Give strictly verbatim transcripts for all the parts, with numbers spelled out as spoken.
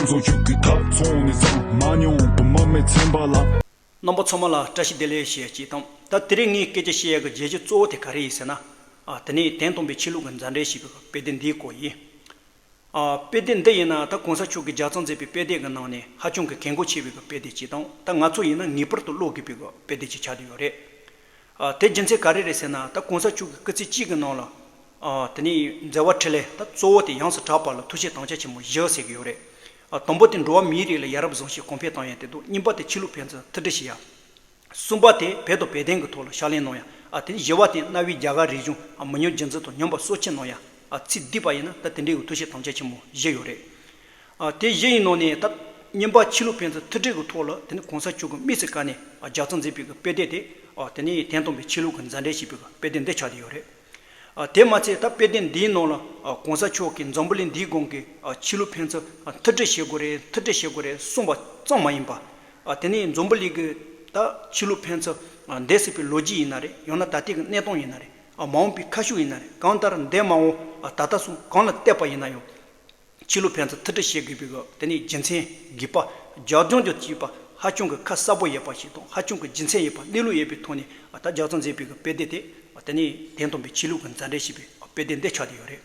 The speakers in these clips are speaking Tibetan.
ཚོ་ཆུ་གི་ཐབ་ཚོང་ནས་བཟང་མ་མྱོང་དུ་མ་མེད་ཚན་པ་ལ། རྣམ་པ་ཚང་མ་ལ་བཀྲ་ཤིས་བདེ་ལེགས་ཞེས་ཅིག་དང་། ད་དེ་རིང་ངས་སྐད་ཆ་བཤད་ཡག་གི་བརྗོད་གཞི་གཙོ་བོ་དེ་ག་རེ་ཡིན་ཟེར་ན། ཨ། དེ་ནས་དོན་དམ་པའི་ཆོས་ལུགས་ཀྱི་འཛིན་གྲྭ་ཞེས་པའི་དཔེ་དེབ་འདིའི་སྐོར་ཡིན། ཨ། དཔེ་དེབ་འདི་ཡིན་ན་ད་གོང་ས་མཆོག་གིས་རྒྱལ་ཚོགས་མཛད་པའི་དཔེ་དེབ་ཀྱི་ནང་ནས་ཧ་ཅང་གི་གལ་འགངས་ཆེ་བའི་དཔེ་དེབ་ཅིག་དང་། ད་ང་ཚོ་ཡིན་ན་ངེས་པར་དུ་ཀློག་དགོས་པའི་དཔེ་དེབ་ཅིག་ཆགས་བསྡད་ཡོད་རེད། ཨ། དེ་རྒྱུ་མཚན་ག་རེ་རེད་ཟེར་ན། ད་གོང་ས་མཆོག་གི་སྐུ་ཚེ་གཅིག་གི་ནང་ལ། ཨ། དེ་ནས་མཛད་པ་འཕྲིན་ལས་ད་གཙོ་བོ་དེ་ཡོངས་སུ་གྲགས་པ་ལ་ཐུགས་རྗེ་དམ་བཅའ་ཆེན་མོ་བཞི་ཟེར་གྱི་ཡོད་རེད། ཨ། དང་པོ་དེ་འགྲོ་བ་མིའི་རིགས་ལ་ཡ་རབས་བཟང་ཞིང་གོང་འཕེལ་གཏོང་ཡ་དེ་དང་། གཉིས་པ་དེ་ཆོས་ལུགས་ཕན་ཚུན་མཐུན་སྒྲིལ་བྱེད་ཡ། གསུམ་པ་དེ་བོད་དང་བོད་དོན་གྱི་ཐོག་ལ་ཕྱག་ལས་གནང་ཡ། ཨ། དེ་ནས་བཞི་པ་དེ་གནའ་བོའི་རྒྱ་གར་རིག་གཞུང་། ཨ། མི་ཉམས་རྒྱུན་འཛིན་དང་ཉམས་པ་གསོ་སྐྱོང་གནང་ཡ། ཨ། ཚིག་བསྡུས་པ་ཡིན་ན་ད་དེ་འདྲའི་གི་ཐུགས་རྗེ་དམ་བཅའ་ཆེན་མོ་བཞི་ཡོད་རེད། ཨ། དེ་བཞི་ཡི་ནང་ནས་ད་གཉིས་པ་ཆོས་ལུགས་ཕན་ཚུན་མཐུན་སྒྲིལ་གྱི་ཐོག་ལ་དེ་ནི་གོང་ས་མཆོག་གིས་དམིགས་སུ་བཀར་ནས། ཨ། རྒྱལ་ཚོགས་མཛད་པའི་གི་དཔེ་དེབ་དེ། ཨ། དེ་ནི་དོན་དམ་པའི་ཆོས་ལུགས་ཀྱི་འཛིན་གྲྭ་ཞེས་པའི་གི་དཔེ་དེབ་འདི་ཆགས་བསྡད་ཡོད་རེད། ཨ། དེ་མ་ཚད་ད་དཔེ་དེབ་འདིའི་ནང་ལ། ཨ། གོང་ས་མཆོག་གིས་འཛམ་བུ་གླིང་འདིའི་སྒང་གི། ཨ། ཆོས་ལུགས་ཕན་ཚུན། ཨ། མཐུན་སྒྲིལ་བྱེད་དགོས་རེད། མཐུན་སྒྲིལ་བྱེད་དགོས་རེད་གསུངས་པ་ཙམ་མ་ཡིན་པ། ཨ། དེ་ནི་འཛམ་བུ་གླིང་གི་ད་ཆོས་ལུགས་ཕན་ཚུན། ཨ། འདས་ཟིན་པའི་ལོ་རྒྱུས་ཡིན་ན་རེད། ཡང་ན་ད་ལྟའི་གི་གནས་སྟངས་ཡིན་ན་རེད། ཨ། མ་འོངས་པའི་ཁ་ཕྱོགས་ཡིན་ན་རེད། གང་ལྟར་འདས་མ་འོངས། ཨ། ད་ལྟ་སོང་གང་ལ་བལྟས་པ་ཡིན་ན་ཡང་། ཆོས་ལུགས་ཕན་ཚུན་མཐུན་སྒྲིལ་བྱེད་དགོས་པའི་གི་དེ་ནས་རྒྱུ་མཚན་དགོས་པ། རྒྱབ་ལྗོངས་ཀྱི་དགོས་པ་ཧ་ཅང་གི་ཁ་གསལ་པོ་ཡོད་པ་ཞིག་དང་། ཧ་ཅང་གི་རྒྱུ་མཚན་ཡོད་པ། གནས་ལུགས་ཡོད་པའི་ཐོག་ནས། ཨ། ད་རྒྱལ་ཚོགས་མཛད་པའི་གི་དཔེ་དེབ་དེ། ཨ། དེ་ནས་དོན་དམ་པའི་ཆོས་ལུགས་ཀྱི་འཛིན་གྲྭ་ཞེས་པའི་དཔེ་དེབ་འདི་ཆགས་བསྡད་ཡོད་རེད།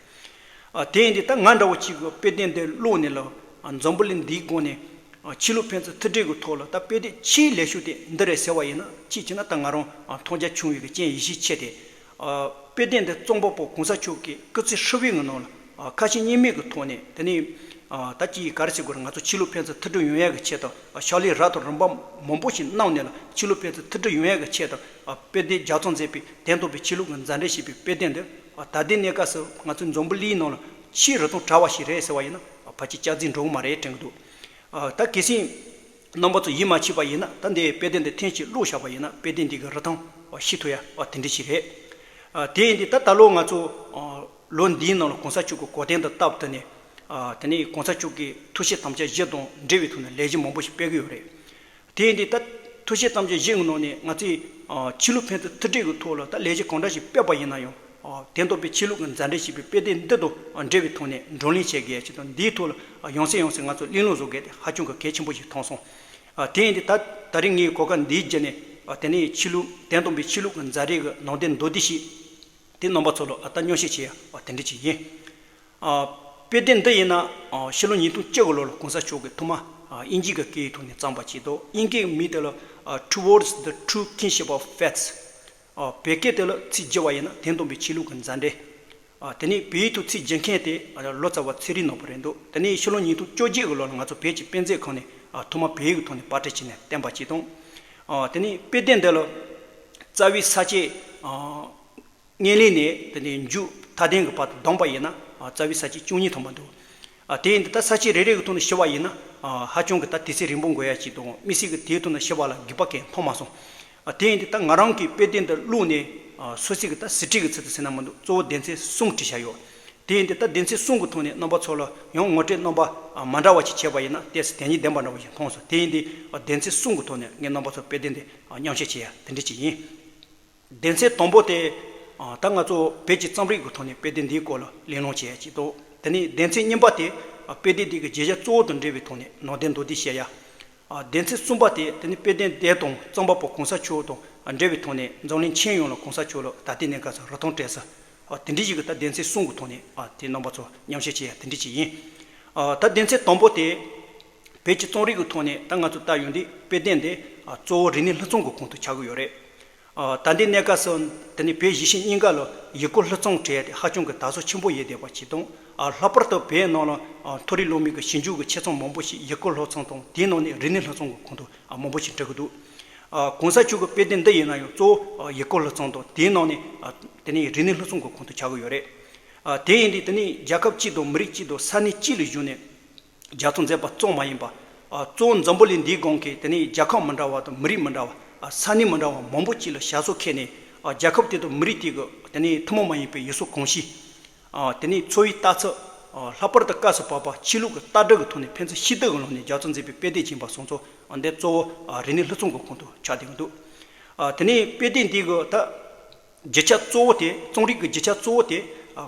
ཨ། དེ་ཡིན་དུས་ད་ང་འདྲ་བོ་ཅིག་གི་དཔེ་དེབ་འདི་ཀློག་ནས་ལ། ཨ། འཛམ་བུ་གླིང་འདིའི་སྒང་ནས། ཨ། ཆོས་ལུགས་ཕན་ཚུན་མཐུན་སྒྲིལ་གྱི་ཐོག་ལ་ད་དཔེ་དེབ་ཆེས་ལེགས་ཤོས་དེ་འདི་རེད་ཟེར་བ་ཡིན་ན། གཅིག་བྱས་ན་ད་ང་རང་། ཨ། མཐོང་རྒྱ་ཆུང་བའི་གི་རྐྱེན་ཡིན་ཤས་ཆེ་སྟེ། ཨ། དཔེ་དེབ་འདི་རྩོམ་པ་པོ་གོང་ས་མཆོག་གི་སྐུ་ཚེ་ཧྲིལ་པོའི་གི་ནང་ལ། ཨ། ཁ་ཞེ་གཉིས་མེད་ཀྱི་ཐོག་ནས། དེ་ནས། ཨ། ད་ཅི་ག་རེ་ཟེར་དགོས་རེད། ང་ཚོ་ཆོས་ལུགས་ཕན་ཚུན་མཐུན་སྒྲིལ་ཡོང་ཡག་གི་ཆེད་དུ། ཨ། ཕྱག་ལས་རབ་དང་རིམ་པ་མང་པོ་ཞིག་གནང་ནས་ལ། ཆོས་ལུགས་ཕན་ཚུན་མཐུན་སྒྲིལ་ཡོང་ཡག་གི་ཆེད་དུ། ཨ། དཔེ་དེབ་རྒྱལ་ཚོགས་མཛད་པའི་དོན་དམ་པའི་ཆོས་ལུགས་ཀྱི་འཛིན་གྲྭ་ཞེས་པའི་དཔེ་དེབ་འདི། ཨ། ད་ལྟའི་གནས་སྐབས་སུ་ང་ཚོའི་འཛམ་བུ་གླིང་ནང་ལ་ཆེས་རིན་ཐང་བྲལ་བ་ཞིག་རེད་ཟེར་བ་ཡིན་ན། ཨ། ཕལ་ཆེར་སྐྱག་རྫུན་འགྲོ་གི་མ་རེད་དྲན་གྱི་འདུག། ཨ། ད་གལ་སྲིད་རྣམ་པ་ཚོ་ཡིད་མ་ཆེས་པ་ཡིན་ན། ད་འདི་དཔེ་དེབ་འདི་ཐེངས་གཅིག་ཀློག་བཞག་པ་ཡིན་ན། དཔེ་དེབ་འདི་གི་རིན་ཐང་ཤེས་ཐུབ་ཡ། ཨ། དེ་འདྲ་ཞིག་རེད། ཨ། དེ་ཡིན་དུས་ད་ད་ལོ་ང་ཚོ། ཨ། ལོ་འདིའི་ནང་ལ་གོང་ས་མཆོག་གི་གོ་སྟོན་དང་སྟབས་བསྟུན་ནས། ཨ། དེ་ནས་གོང་ས་མཆོག་གི་ཐུགས་བཞེད་དམ་བཅའ་བཞི་དང་འབྲེལ་བའི་ཐོག་ནས་ལས་གཞི་མང་པོ་ཞིག་སྤེལ་གྱི་ཡོད་རེད། དེ་ཡིན་དུས་ད་ཐུགས་བཞེད་དམ་བཅའ་བཞི་གི་ནང་ནས་ང་ཚོས། ཨ། ཆོས་ལུགས་ཕན་ཚུན་མཐུན་སྒྲིལ་གྱི་ཐོག་ལ་ད་ལས་གཞི་གང་འདྲ་ཞིག་སྤེལ་བ་ཡིན་ན་ཡང་། ཨ། དོན་དམ་པའི་ཆོས་ལུགས་ཀྱི་འཛིན་གྲྭ་ཞེས་པའི་དཔེ་དེབ་འདི་དང་འབྲེལ་བའི་ཐོག་ནས་བགྲོ་གླེང་བྱེད་དགོས་ཡ་ཅིག་དང་། འདིའི་ཐོག་ལ། ཨ། ཡང་སེ་ཡང་སེ་ང་ཚོ་གླེང་སློང་བཟོ་དགོས་དེ་ཧ་ཅང་གི་གལ་ཆེན་པོ་ཞིག་མཐོང་སོང་། ཨ། དེ་ཡིན་དུས་ད་ད་རིང་ངས་གོ་སྐབས་འདིའི་བརྒྱུད་ནས། ཨ། དེ་ནས་ཆོས་ལུགས། དོན་དམ་པའི་ཆོས་ལུགས་ཀྱི་འཛིན་གྲྭའི་གི་ནང་དོན་མདོར་བསྡུས་ཤིག་དེ་རྣམ་པ་ཚོ་ལ། ཨ། ད་མཉམ་བཤད་བྱེད་ཡ། ཨ། དེ་འདྲ་ཅིག་ཡིན། ཨ། དཔེ་དེབ་འདི་ཡིན་ན། ཨ། ཕྱི་ལོ་ཉིས་སྟོང་བཅུ་དགུ་ལོ་ལ་གོང་ས་མཆོག་གིས་ཐོག་མ། ཨ། དབྱིན་ཇིའི་གི་སྐད་ཡིག་ཐོག་ནས་བརྩམས་པ་ཅིག་འདུག། དབྱིན་སྐད་མིང་དེ་ལ། ཨ། Towards the True Kinship of Faith། ཨ། བོད་སྐད་དེ་ལ་ཚིག་བསྒྱུར་བ་ཡིན་ན་དོན་དམ་པའི་ཆོས་ལུགས་ཀྱི་འཛིན་གྲྭ། ཨ། དེ་ནས་བོད་ཡིག་ཐོག་ཚིག་བསྒྱུར་མཁན་དེ། ཨ། ལོ་ཙཱ་བ་ཚེ་རིང་ནོར་བུ་རེད་འདུག། དེ་ནས་ཕྱི་ལོ་ཉིས་སྟོང་བཅོ་བརྒྱད་ཀྱི་ལོ་ལ་ང་ཚོ་བོད་ཀྱི་དཔེ་མཛོད་ཁང་ནས། ཨ། ཐོག་མ་བོད་ཡིག་གི་ཐོག་ནས་པར་སྐྲུན་བྱས་ནས་བཏོན་པ་ཅིག་དང་། ཨ། དེ་ནས་དཔེ་དེབ་འདི་ལ་རྩ་བའི་ས་བཅད། ཨ། སྔོན་ལས་ནས་དེ་ནས་མཇུག་མཐའ་དོན་གྱི་བར་དུ་བསྡོམས་པ་ཡིན་ན། ཨ། རྩ་བའི་ས་བཅད་བཅུ་གཉིས་ཐོན་པ་འདུག། ཨ། དེ་ཡིན་དུས་ད་ས་བཅད་རེ་རེ་གི་ཐོག་ནས་ཞུ་བ་ཡིན་ན། ཨ། ཧ་ཅང་གི་ད་དུས་ཚོད་རིང་པོ་འགོར་ཡ་ཅིག་དང་། དམིགས་བསལ་གྱི་དེའི་ཐོག་ནས་ཞུ་བ་ལ་དགོས་པ་གང་མཐོང་མ་སོང་། ཨ། དེ་ཡིན་དུས་ད་ང་རང་གིས་དཔེ་དེབ་འདི་བླུགས་ནས། ཨ། སོ་སོའི་གི་ད་ཟུར་ཁྲིད་ཀྱི་ཚུལ་དུ་ཟེར་ན་མི་འདུག། གཙོ་བོ་སྡེ་ཚན་གསུམ་བྲིས་བཞག་ཡོད། དེ་ཡིན་དུས་ད་སྡེ་ཚན་གསུམ་གྱི་ཐོག་ནས་རྣམ་པ་ཚོ་ལ་ཡང་ངོ་སྤྲོད་རྣམ་པ། ཨ། མ་འདྲ་བ་ཞིག་བྱས་པ་ཡིན་ན་ཏོག་ཙམ་དོན་སྙིང་ལྡན་པ་འདྲ་བོ་ཞིག་མཐོང་སོང་། དེ་ཡིན་དུས། ཨ། སྡེ་ཚན་གསུམ་གྱི་ཐོག་ནས་ངས་རྣམ་པ་ཚོར་དཔེ་དེབ་འདི། ཨ། མཉམ་བཤད་བྱེད་ཡ་དེ་འདྲ་ཅིག་ཡིན། སྡེ་ཚན་དང་པོ་དེ། ཨ། ད་ང་ཚོ་བོད་ཀྱི་རྩོམ་རིག་གི་ཐོག་ནས་དཔེ་དེབ་འདིའི་སྐོར་ལ་གླེང་སློང་བྱེད་ཡ་ཅིག་དང་། དེ་ནས་སྡེ་ཚན་གཉིས་པ་དེ། ཨ། དཔེ་དེབ་འདི་གི་བརྗོད་བྱ་གཙོ་བོ་དང་འབྲེལ་བའི་ཐོག་ནས་ནང་དོན་མདོར་བསྡུས་བཤད་ཡ། ཨ། སྡེ་ཚན་གསུམ་པ་དེ། དེ་ནི་དཔེ་དེབ་འདི་དང་རྩོམ་པ་པོ་གོང་ས་མཆོག་དང་འབྲེལ་བའི་ཐོག་ནས་འཛམ་གླིང་ཁྱོན་ཡོངས་ལ་གོང་ས་མཆོག་ལ་ད་ལྟའི་གནས་སྐབས་སུ་རིན་ཐང་སྤྲད་ས། ཨ། དེ་འདྲ་ཞིག་གི་ད་སྡེ་ཚན་གསུམ་གྱི་ཐོག་ནས། ཨ། དེ་རྣམ་པ་ཚོ་མཉམ་བཤད་བྱེད་ཡ་དེ་འདྲ་ཅིག་ཡིན། ཨ། ད་སྡེ་ཚན་དང་པོ་དེ། བོད་ཀྱི་རྩོམ་རིག་གི་ཐོག་ནས་ད་ང་ཚོ་ལྟ་ཡོང་དུས་དཔེ་དེབ་འདི། ཨ། གཙོ་བོ་རིག་གནས་ལྷུག་རྩོམ་གྱི་ཁོངས་སུ་ཆགས་ཀྱི་ཡོད་རེད། ཨ། ད་ལྟའི་གནས་སྐབས་སུ་དེ་ནི་བོད་གཞིས་བྱེས་གཉིས་ཀ་ལ་ཡུལ་སྐོར་ལྷུག་རྩོམ་སྤྲད་ཡ་དེ་ཧ་ཅང་གི་དར་སོ་ཆེན་པོ་ཡོད་བསྡད་པ་ཅིག་དང་། ཨ། ལྷག་པར་དུ་བོད་ནང་ལ། ཨ། མཐོ་རིམ་སློབ་མའི་གི་ཞིབ་འཇུག་གི་ཆེད་རྩོམ་མང་པོ་ཞིག་ཡུལ་སྐོར་ལྷུག་རྩོམ་དང་། དེའི་ནང་ནས་རིག་གནས་ལྷུག་རྩོམ་གྱི་ཁོངས་སུ། ཨ། མང་པོ་ཞིག་འགྲིལ་གི་འདུག། ཨ། གོང་ས་མཆོག་གི་དཔེ་དེབ་འདི་ཡིན་ན་ཡང་གཙོ་བོ། ཨ། ཡུལ་སྐོར་ལྷུག་རྩོམ་དང་། དེའི་ནང་ནས། ཨ། དེ་ནས་རིག་གནས་ལྷུག་རྩོམ་གྱི་ཁོངས་སུ་ཆགས་ཀྱི་ཡོད་རེད། ཨ། དེ་ཡིན་དུས་དེ་ནི་རྒྱལ་ཁབ་གཅིག་དང་མི་རིགས་གཅིག་དང་ས་གནས་གཅིག་ལ་བཞུགས་ནས་རྒྱལ་ཚོགས་མཛད་པ་ཙམ་མ་ཡིན་པ། ཨ། གཙོ་བོ་འཛམ་བུ་གླིང་འདིའི་སྒང་གི་དེ་ནི་རྒྱལ་ཁབ་མི་འདྲ་བ་དང་མི་རིགས་མི་འདྲ་བ། ཨ། ས་གནས་མི་འདྲ་བ་མང་པོ་ཅིག་ལ་ཞབས་སོར་འཁོད་ནས། ཨ། རྒྱལ་ཁབ་དེ་དང་མི་རིགས་དེ་གི་དེ་ནི་ཐུན་མོང་མ་ཡིན་པའི་ཡུལ་སྲོལ་གོམས་གཤིས། ཨ། དེ་ནས་འཚོ་བའི་ལྟ་ཚུལ། ཨ། ལྷག་པར་དུ་སྐབས་སུ་བབས་པ་ཆོས་ལུགས་ཀྱི་ལྟ་གྲུབ་ཀྱི་ཐོག་ནས་ཕན་ཚུན་ཤེས་རྟོགས་ཀྱི་ལམ་ནས་རྒྱལ་ཚོགས་མཛད་པའི་དཔེ་དེབ་ཅིག་ཡིན་པ་སོང་ཙང་། ཨ། འདི་གཙོ་བོ། ཨ། རིག་གནས་ལྷུག་རྩོམ་གྱི་ཁོངས་སུ་ཆགས་བསྡད་ཀྱི་འདུག། ཨ། དེ་ནས་དཔེ་དེབ་འདི་གི་ད་རྒྱུ་ཆ་གཙོ་བོ་དེ། རྩོམ་རིག་གི་རྒྱུ་ཆ་གཙོ་བོ་དེ།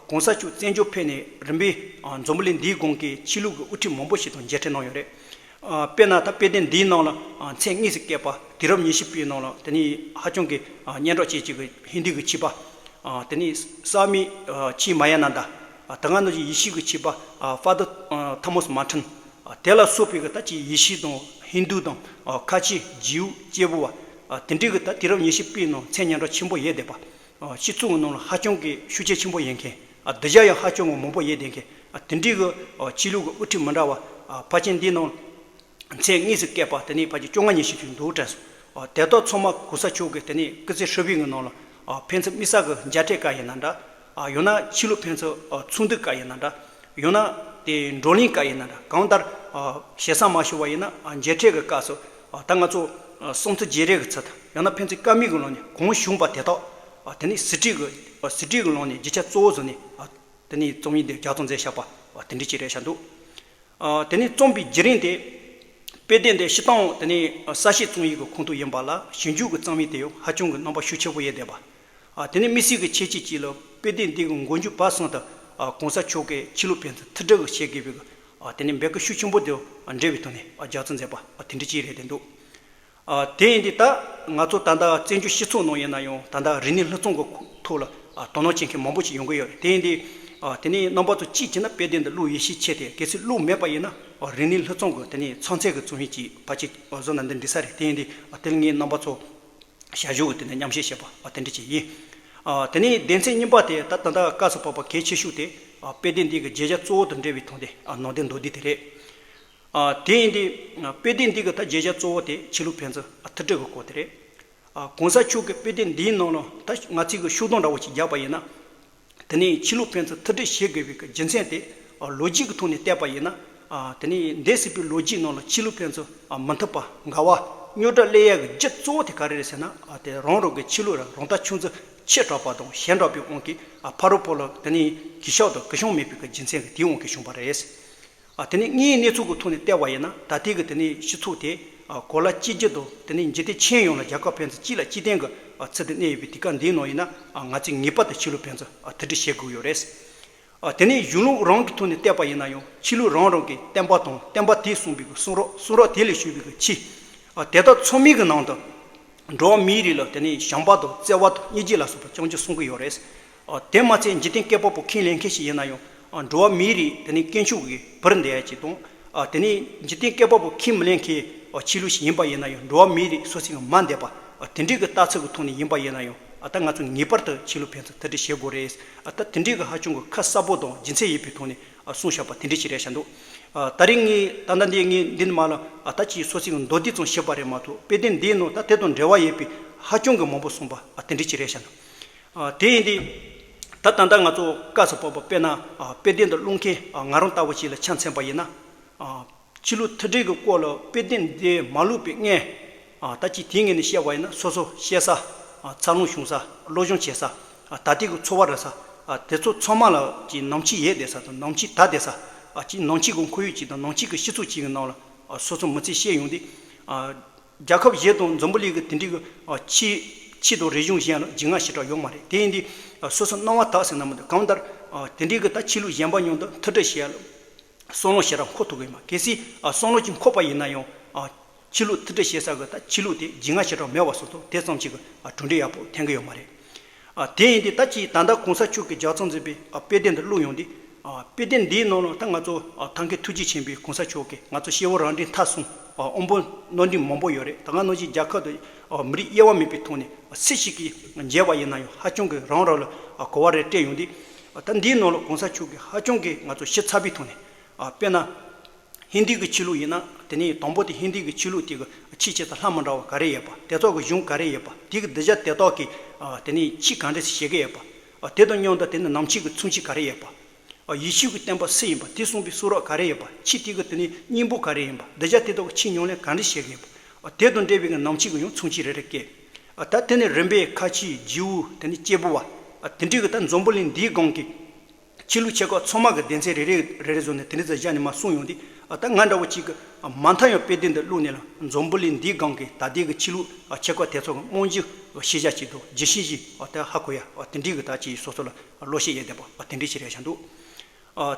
གོང་ས་མཆོག་བཙན་བྱོལ་ཕེབས་ནས་རིམ་པས་འཛམ་བུ་གླིང་འདིའི་སྒང་གི་ཆོས་ལུགས་ཀྱི་དབུ་ཁྲིད་མང་པོ་ཞིག་དང་མཇལ་འཕྲད་གནང་ཡོད་རེད། དཔེར་ན་ད་དཔེ་དེབ་འདིའི་ནང་ལ་མཚན་དངོས་སུ་བཀོད་པ་དུས་རབས་ཉི་ཤུ་པའི་ནང་ལ་དེ་ནས་ཧ་ཅང་གི་སྙན་གྲགས་ཅན་གཅིག་གི་ཧིན་དུ་གི་ཆོས་པ། དེ་ནས་ས་མི་ཆི་མ་ཡ་ན་ད། ད་ག་ནང་བཞིན་ཡེ་ཤུ་གི་ཆོས་པ་Father Thomas Martin། དེ་ལ་སོགས་པའི་གི་ད་ཅིག་ཡེ་ཤུ་དང་ཧིན་དུ་དང་ཁ་ཆེ་ཇིའུ་སྐྱེས་བུ་བ། དེ་འདྲའི་གི་ད་དུས་རབས་ཉི་ཤུ་པའི་ནང་མཚན་སྙན་གྲགས་ཆེན་པོ་ཡོད་བསྡད་པ། སྤྱི་ཚོགས་ཀྱི་ནང་ལ་ཧ་ཅང་གི་ཤུགས་རྐྱེན་ཆེན་པོ་ཡོད་མཁན། སྡིངས་ཆ་ཡང་ཧ་ཅང་གི་མང་པོ་ཡོད་བསྡད་མཁན། དེ་འདྲའི་གི་ཆོས་ལུགས་ཀྱི་དབུ་ཁྲིད་མི་འདྲ་བ་ཕལ་ཆེར་འདིའི་ནང་མཚན་དངོས་སུ་བཀོད་པ་དེ་ནས་ཕལ་ཆེར་བཅོ་ལྔ་ཉི་ཤུ་ཅིག་འདུག་དྲན་སོང་། དེ་དག་ཚང་མ་གོང་ས་མཆོག་གིས་དེ་ནས་སྐུ་ཚེ་ཧྲིལ་པོའི་གི་ནང་ལ་ཕན་ཚུན་དམིགས་བསལ་གྱི་མཇལ་འཕྲད་སྐབས་ཡིན་ན་འདྲ། ཡང་ན་ཆོས་ལུགས་ཕན་ཚུན་ཚོགས་འདུ་སྐབས་ཡིན་ན་འདྲ། ཡང་ན་དེ་བགྲོ་གླེང་སྐབས་ཡིན་ན་འདྲ། གང་ལྟར་ཞེ་ས་མ་ཞུ་བ་ཡིན་ན་མཇལ་འཕྲད་ཀྱི་སྐབས་སུ་ད་ང་ཚོ་བསམ་ཚུལ་བརྗེ་རེས་ཀྱི་ཚུལ་དང་ཡང་ན་ཕན་ཚུན་བཀའ་མོལ་གྱི་ལམ་ནས་གང་བྱུང་བ་དེ་དག་དེ་ནས་ཟུར་ཁྲིད་ཀྱི་ཟུར་ཁྲིད་ཀྱི་ལམ་ནས་རྒྱུ་ཆ་གཙོ་བོ་བཟུང་ནས་དེ་ནས་རྩོམ་ཡིག་འདི་ལྗགས་རྩོམ་མཛད་བཞག་པ་དེ་འདྲ་ཅིག་རེད་བཞག་འདུག་དེ་ནས་རྩོམ་པའི་བརྒྱུད་རིམ་དེ། དཔེ་དེབ་འདི་སྤྱིར་བཏང་དེ་ནས་གསར་ཤེས་རྩོམ་ཡིག་གི་ཁོངས་གཏོགས་ཡིན་པ་ལ་ཞིབ་འཇུག་གི་རྩོམ་ཡིག་དེ་ཡང་ཧ་ཅང་གི་རྣམ་པ་ཤུགས་ཆེན་པོ་ཡོད་བསྡད་པ། དེ་ནས་དམིགས་བསལ་གྱི་ཁྱད་ཆོས་གཅིག་ལ་དཔེ་དེབ་འདི་གི་མགོ་མཇུག་བར་གསུམ་དུ་གོང་ས་མཆོག་གིས་ཆོས་ལུགས་ཕན་ཚུན་ཐུགས་སྒྲིག་གི་བྱེད་དགོས་པའི་དེ་ནས་འབོད་སྐུལ་ཤུགས་ཆེན་པོ་དེ་འབྲེལ་བའི་ཐོག་ནས་ལྗགས་རྩོམ་མཛད་པ་དེ་འདྲ་ཅིག་རེད་བསྡད་འདུག་དེ་ཡིན་དུས་ད་ང་ཚོ་ད་ལྟ་བཙན་བྱོལ་སྤྱི་ཚོགས་ནང་ཡིན་ན་ཡང་ད་ལྟ་རིག་གནས་ལྷུག་རྩོམ་གྱི་ཐོག་ལ་དོ་སྣང་བྱེད་མཁན་མང་པོ་ཞིག་ཡོང་གི་ཡོད་རེད། དེ་ཡིན་དུས་དེ་ནས་རྣམ་པ་ཚོ་གཅིག་བྱས་ན་དཔེ་དེབ་འདི་ཀློག་ཡིད་ཆེས་ཆེ་སྟེ་གལ་སྲིད་ཀློག་མེད་པ་ཡིན་ན་རིག་གནས་ལྷུག་རྩོམ་གྱི་དེ་ནས་ཚན་རྩལ་གྱི་རྩོམ་ཡིག་ཅིག་ཕལ་ཆེར་བཟོ་ན་འདི་འགྲིག་ས་རེད། དེ་ཡིན་དུས་དེ་ལ་ངས་རྣམ་པ་ཚོ་ཞལ་བཞུགས་ཀྱི་དེ་ནས་མཉམ་བཞེས་བྱས་པ་དེ་འདྲ་ཅིག་ཡིན། དེ་ནས་སྡེ་ཚན་གཉིས་པ་དེ་ད་ད་ལྟ་སྐབས་སུ་བབས་པ་གལ་ཆེ་ཤོས་དེ་དཔེ་དེབ་འདི་གི་བརྗོད་བྱ་གཙོ་བོ་དང་འབྲེལ་བའི་ཐོག་ནས་ནང་དོན་མདོར་བསྡུས་དེ་རེད། དེ་ཡིན་དུས་དཔེ་དེབ་འདི་གི་ད་བརྗོད་བྱ་གཙོ་བོ་དེ་ཆོས་ལུགས་ཕན་ཚུན་ཐུགས་སྒྲིག་གི་སྐོར་དེ་རེད། གོང་ས་མཆོག་གི་དཔེ་དེབ་འདིའི་ནང་ལ་ད་ང་ཚོས་གི་ཤུགས་རྡང་འདྲ་བོ་ཅིག་བརྒྱབ་པ་ཡིན་ན། དེ་ནས་ཆོས་ལུགས་ཕན་ཚུན་ཐུགས་སྒྲིག་བྱེད་དགོས་པའི་གི་རྒྱུ་མཚན་དེ་ལོ་རྒྱུས་ཀྱི་ཐོག་ནས་བལྟས་པ་ཡིན་ན། དེ་ནས་འདས་ཟིན་པའི་ལོ་རྒྱུས་ནང་ལ་ཆོས་ལུགས་ཕན་ཚུན་མི་མཐུན་པ་འགལ་བ་རྙོག་དྲ་སླེབས་ཡག་གི་རྒྱུ་གཙོ་བོ་དེ་ག་རེ་རེད་ཟེར་ན། དེ་རང་རང་གི་ཆོས་ལུགས་རང་ལྟ་ཆུང་ཙག་ཆེ་དྲགས་པ་དང་ཞན་དྲགས་པའི་དབང་གིས་ཕ་རོལ་པོ་ལ་དེ་ནས་གུས་ཞབས་དང་གུས་ཞབས་མེད་པའི་གི་རྒྱུ་མཚན་གྱིས་དེའི་དབང་གིས་བྱུང་བ་རེད། ཨ་དེ་ནས་དངོས་ཡོད་གནས་ཚུལ་གྱི་ཐོག་ནས་བལྟས་པ་ཡིན་ན་ད་ལྟའི་གི་དེ་ནས་སྤྱི་ཚོགས་དེ་ཨ་གོ་ལ་གཅིག་གྱུར་དང་དེ་ནས་འཇིག་རྟེན་ཁྱོན་ཡོངས་ལ་རྒྱལ་ཁབ་ཕན་ཚུན་གཅིག་ལ་གཅིག་བརྟེན་གྱི་ཨ་ཚུལ་དུ་གནས་ཡོད་པའི་དུས་སྐབས་འདིའི་ནང་ཡིན་ན་ཨ་ང་ཚོས་ངེས་པར་དུ་ཆོས་ལུགས་ཕན་ཚུན་ཨ་ཐུགས་སྒྲིག་བྱེད་དགོས་ཡོད་རེད། ཨ་དེ་ནས་གཞུང་ལུགས་རང་གི་ཐོག་ནས་བལྟས་པ་ཡིན་ན་ཡང་ཆོས་ལུགས་རང་རང་གི་བསྟན་པ་དང་བསྟན་པ་དེས་གསུངས་པའི་གི་གསུང་རབ་གསུང་རབ་དེ་ལས་བྱུང་བའི་གི་ཆོས་ཨ་དེ་དག་ཚང་མའི་གི་ནང་དུ། འགྲོ་བ་མིའི་རིགས་ལ་དེ་ནས་བྱམས་པ་དང་བརྩེ་བ་དང་སྙིང་རྗེ་ལ་སོགས་པ་ཅང་ཅང་གསུང་གི་ཡོད་རེད། ཨ་དེ་མ་ཚད་འཇིག་རྟེན་བཀོད་པ་པོ་ཁས་ལེན་མཁན་ཞིག་ཡིན་ན་ཡང་ཨ་འགྲོ་བ་མིའི་རིགས་དེ་ནས་དཀོན་མཆོག་གི་བུར་འདེད་ཡ་ཅིག་དང་། ཨ་དེ་ནས་འཇིག་རྟེན་བཀོད་པ་པོ་ཁས་མི་ལེན་མཁན་ཨ་ཆོས་ལུགས་ཤིག་ཡིན་པ་ཡིན་ན་ཡང་འགྲོ་བ་མིའི་རིགས་སོ་སོའི་མ་འདེད་པ་ཨ་དེ་འདྲའི་གི་ལྟ་ཚུལ་གི་ཐོག་ནས་ཡིན་པ་ཡིན་ན་ཡང་ཨ་ད་ང་ཚོ་ངེས་པར་དུ་ཆོས་ལུགས་ཕན་ཚུན་ཐུགས་སྒྲིག་བྱེད་དགོས་རེད། ཨ་ད་དེ་འདྲའི་གི་ཧ་ཅང་གི་ཁ་གསལ་པོ་དང་རྒྱུ་མཚན་ཡོད་པའི་ཐོག་ནས། ཨ་གསུངས་བཞག་པ་དེ་འདྲ་ཞིག་རེད་བཞག་འདུག་ཨ་ད་རིང་ངས་ད་ལྟ་འདི་ངས་འདི་ནས་མར་ལ་ཨ་ད་ཅིག་སོ་སོའི་མདོར་བསྡུས་ཙམ་བཤད་པ་རེད་མ་གཏོགས་དཔེ་དེབ་འདིའི་ནང་ད་དེ་དང་འབྲེལ་བ་ཡོད་པའི་ཧ་ཅང་གི་མང་པོ་གསུངས་པ་ཨ་དེ་འདྲ་ཞིག་རེད་བཞག་འདུག་ཨ་དེ་ཡིན་དུས་ད་ད་ལྟ་ང་ཚོ་སྐབས་སུ་བབས་པ་དཔེར་ན་ཨ་དཔེ་དེབ་འདི་ཀློག་མཁན་ཨ་ང་རང་ལྟ་བུ་ཞིག་ལ་ཆ་མཚོན་པ་ཡིན་ན། ཨ་ཆོས་ལུགས་མཐུན་སྒྲིལ་གྱི་སྐོར་ལ་དཔེ་དེབ་འདི་མ་ཀློག་པའི་སྔོན། ཨ་ད་ཅིག་དེའི་ངོས་ནས་བཤད་པ་ཡིན་ན་སོ་སོ་བཤད་ས། ཨ་འཚར་ལོངས་བྱུང་ས། སློབ་སྦྱོང་བྱེད་ས། ཨ་ད་ལྟའི་གི་འཚོ་བ་རོལ་ས། ཨ་དེ་ཚོ་ཚང་མ་ལ་ཅིག་ནང་ཆོས་ཡོད་བསྡད་ས་དང་ནང་ཆོས་དར་བསྡད་ས། ཨ་ཅིག་ནང་ཆོས་ཀྱི་ཁོར་ཡུག་ཅིག་དང་ནང་ཆོས་ཀྱི་སྤྱི་ཚོགས་ཅིག་གི་ནང་ལ་ཨ་སོ་སོ་མི་ཚེ་སྐྱེལ་ཡོང་དུས། ཨ་རྒྱལ་ཁབ་གཞན་དང་འཛམ་བུ་གླིང་གི་དེ་འདྲའི་གི་ཨ་ཆོས་ཆོས་དང་རིག་གཞུང་གཞན་ལ་རྒྱུས་མངའ་ཞེ་དྲག་ཡོད་མ་རེད། དེ་ཡིན་དུས་ཨ་སོ་སོ་སྣང་བ་དག་ཟེར་ན་མི་འདུག་གང་ལྟར་ཨ་དེ་འདྲའི་གི་ད་ཆོས་ལུགས་གཞན་པ་མཉམ་དུ་མཐུན་སྒྲིལ་བྱེད་ཡ་ལ། བསམ་བློ་ཞེ་དྲག་འཁོར་ཐུབ་ཀྱི་ཡོད་མ་རེད། གལ་སྲིད་ཨ་བསམ་བློ་ཅིག་འཁོར་བ་ཡིན་ན་ཡང་ཨ་ཆོས་ལུགས་མཐུན་སྒྲིལ་བྱེད་ས་གི་ད་ཆོས་ལུགས་དེ་རྒྱུས་མངའ་ཞེ་དྲག་མེད་པ་སོང་ཙང་དེ་ཙམ་ཞིག་གི་ཨ་གྲུབ་འབྲས་ཡག་པོ་ཐོན་གྱི་ཡོད་མ་རེད། ཨ་དེ་ཡིན་དུས་ད་ཅིག་ད་ལྟ་གོང་ས་མཆོག་གིས་ལྗགས་རྩོམ་མཛད་པའི་ཨ་དཔེ་དེབ་འདི་ཀློག་ཡོང་དུས། ཨ་དཔེ་དེབ་འདིའི་ནང་ལ་ད་ང་ཚོ་ཨ་ཐང་གའི་ཐུགས་རྗེ་ཆེན་པོའི་གོང་ས་མཆོག་གིས་ང་ཚོ་སྐྱེ་བོ་རང་འདྲའི་མཐའ་སྲུང་ཨ་དབང་པོ་རྣམ་འདྲེན་མང་པོ་ཡོད་རེད། ད་ག་ནང་བཞིན་རྒྱལ་ཁབ་དང་ཨ་མི་རིགས་དབྱེ་བ་མེད་པའི་ཐོག་ནས་ཨ་སུ་ཞིག་གིས་མཇལ་བ་ཡིན་ན་ཡང་ཧ་ཅང་གི་རང་རང་ལ་ཨ་གོ་བ་རེ་སྤྲད་ཡོང་དུས། ཨ་ད་འདིའི་ནང་ལ་གོང་ས་མཆོག་གིས་ཧ་ཅང་གི་ང་ཚོ་ཞིབ་ཚགས་པའི་ཐོག་ནས། ཨ་དཔེར་ན། ཧིན་དུའི་གི་ཆོས་ལུགས་ཡིན་ན་དེ་ནས་དང་པོ་དེ་ཧིན་དུའི་གི་ཆོས་ལུགས་དེ་གི་ཆོས་བྱེད་སྟངས་ལྷ་མི་འདྲ་བ་ག་རེ་ཡོད་པ། དེ་ཚོ་གི་གཞུང་ག་རེ་ཡོད་པ། དེ་གི་གདུལ་བྱ་དེ་དག་གིས་ཨ་དེ་ནས་ཆོས་ག་འདྲ་ཞིག་བྱེད་ཀྱི་ཡོད་པ། ཨ་དེ་དང་མཉམ་དུ་དེ་ནས་ནང་ཆོས་ཀྱི་མཚོན་བྱེད་ག་རེ་ཡོད་པ། ཨ་ཡེ་ཤུ་གི་བསྟན་པ་སུ་ཡིན་པ། དེ་གསུངས་པའི་གསུང་རབ་ག་རེ་ཡོད་པ། ཆོས་དེ་གི་དེ་ནས་སྙིང་པོ་ག་རེ་ཡིན་པ། གདུལ་བྱ་དེ་དག་གི་ཆོས་ཉམས་ལེན་ག་འདྲ་བྱེད་ཀྱི་ཡོད་པ། ཨ་དེ་དང་འབྲེལ་བའི་གི་ནང་ཆོས་ཀྱི་ཡང་མཚོན་བྱེད་རེ་རེ་བཀོད། ཨ་ད་དེ་ནས་རིམ་པས་ཁ་ཆེ་ཇིའུ་དེ་ནས་སྐྱེས་བུ་བ། ཨ་དེ་འདྲའི་གི་ད་འཛམ་བུ་གླིང་འདིའི་སྒང་གི་ཆོས་ལུགས་ཆེ་ཁག་ཚང་མ་གི་སྡེ་ཚན་རེ་རེ་རེ་རེ་བཟོས་ནས་དེ་འདྲ་ཚོ་བཞག་ནས་མར་གསུངས་ཡོང་དུས། ཨ་ད་ང་འདྲ་བོ་ཅིག་གི་ མ་མཐའ་ཡང་དཔེ་དེབ་འདི་བླུགས་ནས་ལ་འཛམ་བུ་གླིང་འདིའི་སྒང་གི་ད་ལྟའི་གི་ཆོས་ལུགས་ཆེ་ཁག་དེ་ཚོ་གི་རྨང་གཞི་ཤེས་བྱ་ཅིག་དང་རྒྱུ་ཤེས་ཅིག་དེ་ཧ་གོ་ཡ་དེ་འདྲའི་གི་ད་ཅིག་སོ་སོ་ལ་བློ་ཤེས་ཡོད་བསྡད་པ་དེ་འདྲའི་ཅིག་རེད་བཞག་འདུག་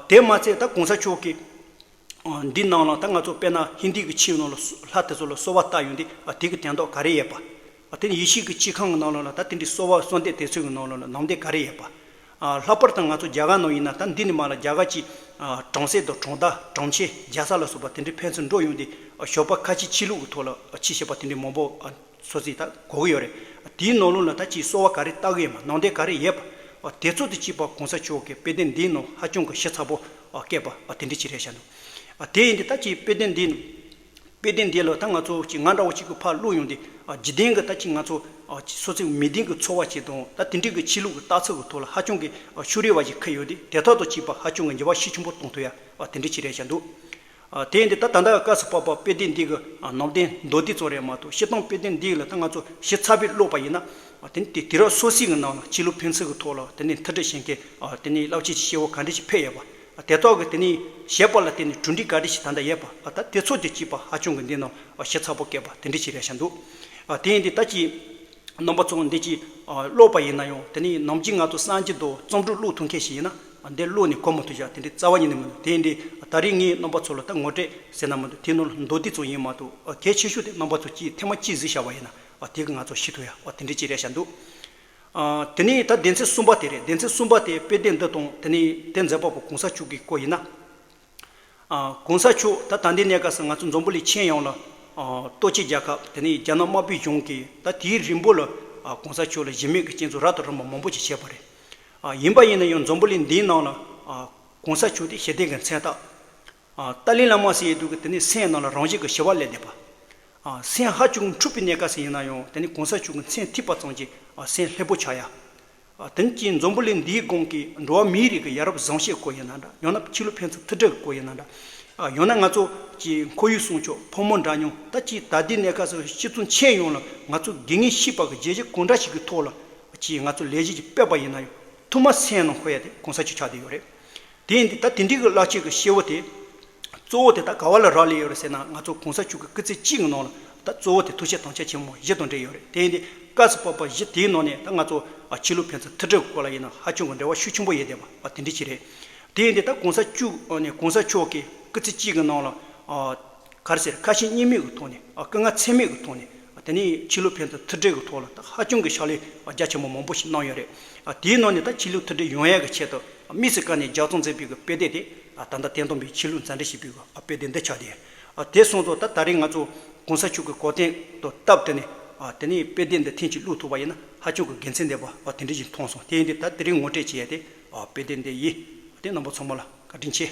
དེ་མ་ཚད་ད་གོང་ས་མཆོག་གི་འདི་ནང་ལ་ད་ང་ཚོ་དཔེར་ན་ཧིན་དི་གི་ཆོས་ནང་ལ་ལྷ་དེ་ཚོ་ལ་གསོལ་བ་བཏབ་ཡོང་དུས་དེ་གི་དོན་དག་ག་རེ་ཡོད་པ། དེ་ནས་ཡེ་ཤུ་གི་ཆོས་ཁང་གི་ནང་ལོགས་ལ་ད་དེ་འདྲའི་གསོལ་བ་གསོལ་འདེབས་དེ་ཚོའི་གི་ནང་ལོགས་ལ་ནང་དོན་ག་རེ་ཡོད་པ། ལྷག་པར་དུ་ང་ཚོ་རྒྱ་གར་ནང་ཡིན་ན་ད་འདི་ནས་མར་ལ་རྒྱ་གར་གྱི་གྲོང་གསེབ་དང་གྲོང་རྡལ་གྲོང་ཁྱེར་རྒྱལ་ས་ལ་སོགས་པ་དེ་འདྲའི་ཕན་ཚུན་འགྲོ་ཡོང་དུས་ཞོགས་པ་ཁ་ཆེ་ཆོས་ལུགས་ཀྱི་ཐོག་ལ་ཆོས་བཤད་པ་དེ་འདྲའི་མང་པོ་སོ་སོས་ད་གོ་གི་ཡོད་རེད། དེའི་ནང་ལོགས་ལ་ད་ཅིག་གསོལ་བ་ག་རེ་བཏབ་གི་ཡོད་པ་ནང་དོན་ག་རེ་ཡོད་པ་དེ་ཚོ་དང་བཅས་པ་གོང་ས་མཆོག་གི་དཔེ་དེབ་འདིའི་ནང་ཧ་ཅང་གི་ཞིབ་ཚགས་པོ་བཀོད་པ་དེ་འདྲ་ཅིག་རེད་ཤག་འདུག་དེ་ཡིན་དུས་ད་ཅིག་དཔེ་དེབ་འདི་དཔེ་དེབ་འདི་ལ་ད་ང་ཚོ་ཅིག་ང་འདྲ་བོ་ཅིག་གིས་ཕར་བླུགས་ཡོང་དུས་འཇིག་རྟེན་གྱི་ད་ཅིག་ང་ཚོ་སོ་སོའི་མི་སྡེ་གི་འཚོ་བ་ཅིག་དང་ད་དེ་འདྲའི་གི་ཆོས་ལུགས་ཀྱི་རྟགས་མཚན་གྱི་ཐོག་ལ་ཧ་ཅང་གི་ཤུགས་རིང་བ་ཞིག་འཁེལ་ཡོད་དུས་དེ་དག་དང་བཅས་པ་ཧ་ཅང་གི་འགྱུར་བ་ཤུགས་ཆེན་པོ་གཏོང་ཐུབ་ཡ་དེ་འདྲ་ཅིག་རེད་ཤག་འདུག་དེ་ཡིན་དུས་ད་ད་ལྟ་སྐབས་སུ་བབ་པ་དཔེ་དེབ་འདི་གི་ནང་དོན་མདོར་བསྡུས་ཙམ་རེད་མ་གཏོགས་སྤྱིར་བཏང་དཔེ་དེབ་འདི་ལ་ད་ང་ཚོ་ཞིབ་ཚགས་པོས་ཀློག་པ་ཡིན་ན་དེ་ནི་དེ་དུས་རབས་སོ་སོའི་གི་ནང་ལ་ཆོས་ལུགས་ཕན་ཚུན་གི་ཐོག་ལ་དེ་ནི་མཐུན་སྒྲིལ་བྱེད་མཁན་དེ་ནི་རླབས་ཆེན་གྱི་སྐྱེས་བུ་ག་འདྲ་ཞིག་ཕེབས་ཡོད་པ། དེ་དག་གི་དེ་ནི་བྱེད་པ་ལ་བརྟེན་ནས་གྲུབ་འབྲས་ག་འདྲ་ཞིག་ད་ལྟ་ཡོད་པ། ད་དེ་ཚོ་དང་བཅས་པ་ཧ་ཅང་གི་འདི་ནང་ཞིབ་ཚགས་པོ་བཀོད་པ་དེ་འདྲ་ཞིག་རེད་ཤག་འདུག་དེ་ཡིན་དུས་ད་ཅིག་རྣམ་པ་ཚོ་འདི་ཅིག་ཀློག་པ་ཡིན་ན་ཡང་དེ་ནི་ནམ་རྒྱུན་ང་ཚོ་གསར་འགྱུར་དང་རྩོམ་སྒྲིག་ཀློག་ཐུབ་མཁན་ཞིག་ཡིན་ན་འདི་ཀློག་ནས་གོ་མ་ཐུབ་ཤག་དེ་འདྲའི་རྩ་བ་ཉིད་ནས་མི་འདུག་དེ་ཡིན་དུས་ད་རེས་ངས་རྣམ་པ་ཚོ་ལ་ད་ངོ་སྤྲོད་ཟེར་ན་མི་འདུག་དེ་ནང་ལ་མདོར་བསྡུས་ཙམ་ཡིན་མ་གཏོགས་གལ་ཆེ་ཤོས་དེ་རྣམ་པ་ཚོ་ཅིག་ཐེངས་མ་གཅིག་གཟིགས་བཞག་པ་ཡིན་ན་དེ་གི་ང་ཚོ་ཤེས་ཐུབ་ཡ་དེ་འདྲ་ཅིག་རེད་ཤག་འདུག་དེ་ནས་ད་སྡེ་ཚན་གསུམ་པ་དེ་རེད། སྡེ་ཚན་གསུམ་པ་དེ་དཔེ་དེབ་འདི་དང་དེ་ནས་དེ་མཛད་པ་པོ་གོང་ས་མཆོག་གི་སྐོར་ཡིན་ན། གོང་ས་མཆོག་ད་ད་ལྟའི་གནས་སྐབས་སུ་ང་ཚོ་འཛམ་བུ་གླིང་ཁྱོན་ཡོངས་ལ་ལྟོ་ཆས་རྒྱལ་ཁབ་དེ་ནས་རྒྱ་ནག་དམར་པོའི་གཞུང་གིས་ད་དུས་རིང་པོ་ལ་གོང་ས་མཆོག་ལ་གཞི་མེད་ཀྱི་རྐྱེན་ཚོ་རབ་དང་རིམ་པ་མང་པོ་ཞིག་བྱས་པ་རེད། ཡིན་པ་ཡིན་ན་ཡང་འཛམ་བུ་གླིང་འདིའི་ནང་ལ་གོང་ས་མཆོག་དེ་ཞི་བདེ་གི་མཚན་རྟགས། ཏཱ་ལའི་བླ་མ་ཟེར་ཡས་འདུག་གི་དེ་ནས་སེམས་ནང་ལ་རང་བཞིན་གྱི་ཞི་བ་སླེབས་བསྡད་པ། སེམས་ཧ་ཅང་འཁྲུགས་པའི་གནས་སྐབས་སུ་ཡིན་ན་ཡང་དེ་ནས་གོང་ས་མཆོག་གི་མཚན་ཐོས་པ་ཙམ་གྱིས་སེམས་ལྷོད་པོ་ཆགས་ཡ། དེ་ནས་ཀྱི་འཛམ་བུ་གླིང་འདིའི་སྒང་གི་འགྲོ་བ་མིའི་རིགས་ཀྱི་ཡ་རབས་བཟང་སྤྱོད་སྐོར་ཡིན་ན་འདྲ། ཡང་ན་ཆོས་ལུགས་ཕན་ཚུན་མཐུན་སྒྲིལ་གྱི་སྐོར་ཡིན་ན་འདྲ། ཡང་ན་ང་ཚོ་གི་ཁོར་ཡུག་སྲུང་སྐྱོབ་ཕོ་མོ་འདྲ་མཉམ་ད་ཅིག་ད་ལྟའི་གནས་སྐབས་སུ་སྤྱི་ཚོགས་ཁྱོན་ཡོངས་ལ་ང་ཚོ་དགེ་བསྙེན་བཤེས་པ་གི་བྱས་རྗེས་གང་འདྲ་ཞིག་གི་ཐོག་ལ་ཅིག་ང་ཚོ་ལས་གཞི་ཅིག་སྤེལ་པ་ཡིན་ན་ཡང་ཐོག་མ་སེམས་ནང་ཁོ་ཡ་དེ་གོང་ས་མཆོག་ཆགས་བསྡད་ཡོད་རེད། དེ་ཡིན་དུས་ད་དེ་འདྲའི་གི་བླ་ཆེན་གི་སྐྱེས་བུ་དེ་གཙོ་བོ་དེ་ད་ག་བ་ལ་རག་ལས་ཡོད་རེད་ཟེར་ན་ང་ཚོ་གོང་ས་མཆོག་གི་སྐུ་ཚེ་གཅིག་གི་ནང་ལ་ད་གཙོ་བོ་དེ་ཐུགས་བཞེད་དམ་བཅའ་ཆེན་མོ་བཞི་དང་འབྲེལ་ཡོད་རེད། དེ་ཡིན་དུས་སྐབས་སུ་བབས་པ་བཞི་དེའི་ནང་ནས་ད་ང་ཚོ་ཆོས་ལུགས་ཕན་ཚུན་མཐུན་སྒྲིལ་གྱི་སྐོར་ལ་ཡིན་ན་ཧ་ཅང་གི་འབྲེལ་བ་ཤུགས་ཆེན་པོ་ཡོད་བསྡད་པ་དེ་འདྲ་ཅིག་རེད། དེ་ཡིན་དུས་ད་གོང་ས་མཆོག་ནས་གོང་ས་མཆོག་གི་སྐུ་ཚེ་གཅིག་གི་ནང་ལ་ག་རེ་ཟེར་ཁ་ཞེ་གཉིས་མེད་ཀྱི་ཐོག་ནས་སྐུ་ངལ་ཚད་མེད་ཀྱི་ཐོག་ནས་དེ་ནས་ཆོས་ལུགས་ཕན་ཚུན་མཐུན་སྒྲིལ་གྱི་ཐོག་ལ་ད་ཧ་ཅང་གི་ཕྱག་ལས་རྒྱ་ཆེན་པོ་མང་པོ་ཞིག་གནང་ཡོད་རེད། དེའི་ནང་ནས་ད་ཆོས་ལུགས་མཐུན་སྒྲིལ་ཡོང་ཡག་གི་ཆེད་དུ། དམིགས་སུ་བཀར་ནས་ལྗགས་རྩོམ་མཛད་པའི་གི་དཔེ་དེབ་དེ་ད་ལྟ་བསྟན་དོན་པའི་ཆོས་ལུགས་མཛའ་འབྲེལ་ཞེས་པའི་གི་དཔེ་དེབ་འདི་ཆགས་ཏེ། དེ་སོང་ཙང་ད་ད་རེས་ང་ཚོ་གོང་ས་མཆོག་གི་གོ་སྟོན་དང་སྟབས་བསྟུན་ནས་དེ་ནས་དཔེ་དེབ་འདི་ཐེངས་གཅིག་བླུགས་ཐུབ་པ་ཡིན་ན་ཧ་ཅང་གི་དགེ་མཚན་ལྡན་པ་དེ་འདྲ་ཞིག་མཐོང་སོང་། དེ་ཡིན་དུས་ད་དེ་རིང་ངོ་སྤྲོད་བྱེད་ཡས་དེ་དཔེ་དེབ་འདི་ཡིན། དེ་རྣམ་པ་ཚང་མ་ལ་བཀའ་དྲིན་ཆེ།